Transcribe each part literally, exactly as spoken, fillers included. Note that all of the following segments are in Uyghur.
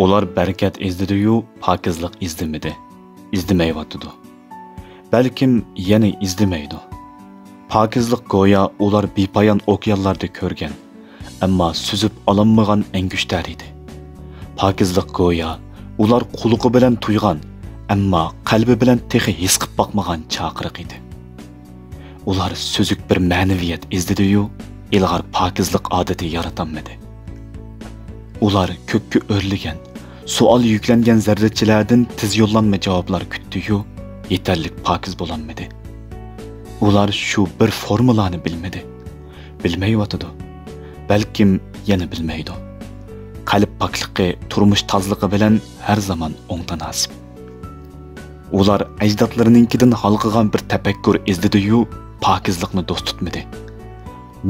ئۇلار بەرىكەت ئىزدىدى-يۇ، پاكىزلىق ئىزدىمىدى، ئىزدىمەيۋاتىدۇ. بەلكىم يەنە ئىزدىمەيدۇ. پاكىزلىق گويا ئۇلار بىپايان ئوكيانلاردا كۆرگەن، ئەمما سۈزۈپ ئالالمىغان ئەڭگۈشتەر ئىدى. پاكىزلىق گويا ئۇلار قۇلىقى بىلەن تۇيغان، ئەمما قەلبى بىلەن تېخى ھېس قىلىپ باقمىغان چاقىرىق ئىدى. ئۇلار سۈزۈك بىر مەنىۋىيەت ئىزدىدى-يۇ، ئىلغار پاكىزلىق ئادىتى يارىتالمىدى. ئۇلار كۆككە ئۆرلىگەن، سوئال يۈكلەنگەن زەررىچىلەردىن تېز يوللانما جاۋابلار كۈتتى-يۇ، يېتەرلىك پاكىز بولالمىدى. ئۇلار شۇ بىر فورمۇلانى بىلمىدى. بىلمەيۋاتىدۇ. بەلكىم يەنە بىلمەيدۇ. قەلب پاكلىقى تۇرمۇش تازىلىقى بىلەن ھەر زامان ئوڭ تاناسىپ. ئۇلار ئەجدادلىرىنىڭكىدىن ھالقىغان بىر تەپەككۇر ئىزدىدى-يۇ، پاكىزلىقنى دوست تۇتمىدى.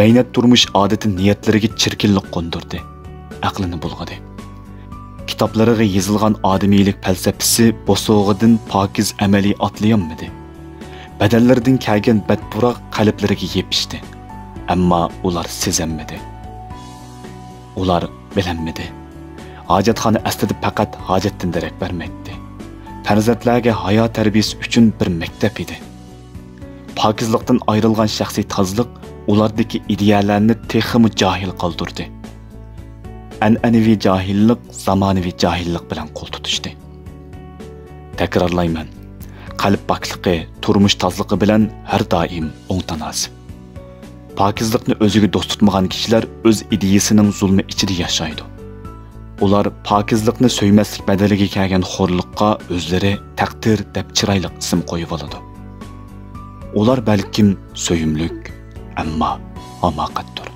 مەينەت تۇرمۇش ئادىتى نىيەتلىرىگە چىركىنلىق قوندۇردى، ئەقلىنى بۇلغىدى. كىتابلىرىغا يېزىلغان ئادىمىيلىك پەلسەپىسى بوسۇغىدىن پاكىز ئەمەلىي ئاتلىيالمىدى. بەدەنلىرىدىن كەلگەن بەتپۇراق قەلبلىرىگە يېپىشتى. ئەمما ئۇلار سېزەلمىدى. ئۇلار بىلەلمىدى. ھاجەتخانا ئەسلىدە پەقەت ھاجەتتىن دېرەك بەرمەيتتى. پەرزەنتلەرگە ھايا تەربىيىسى ئۈچۈن بىر مەكتەپ ئىدى. پاكىزلىقتىن ئايرىلغان شەخسىي تازىلىق ئۇلاردىكى ئىدىيەلەرنى تېخىمۇ جاھىل قالدۇردى. ئەنئەنىۋى جاھىللىق زامانىۋى جاھىللىق بىلەن قول تۇتۇشتى. تەكرارلايمەن، قەلب پاكلىقى تۇرمۇش تازىلىقى بىلەن ھەر دائىم ئوڭ تاناسىپ. پاكىزلىقنى ئۆزىگە دوست تۇتمىغان كىشىلەر ئۆز ئىدىيىسىنىڭ زۇلمى ئىچىدە ياشايدۇ. ئۇلار پاكىزلىقنى سۆيمەسلىك بەدىلىگە كەلگەن خورلۇققا ئۆزلىرى تەقدىر دەپ چىرايلىق ئىسىم قويۇۋالىدۇ. ئۇلار بەلكىم سۆيۈملۈك، ئەمما ھاماقەتتۇر.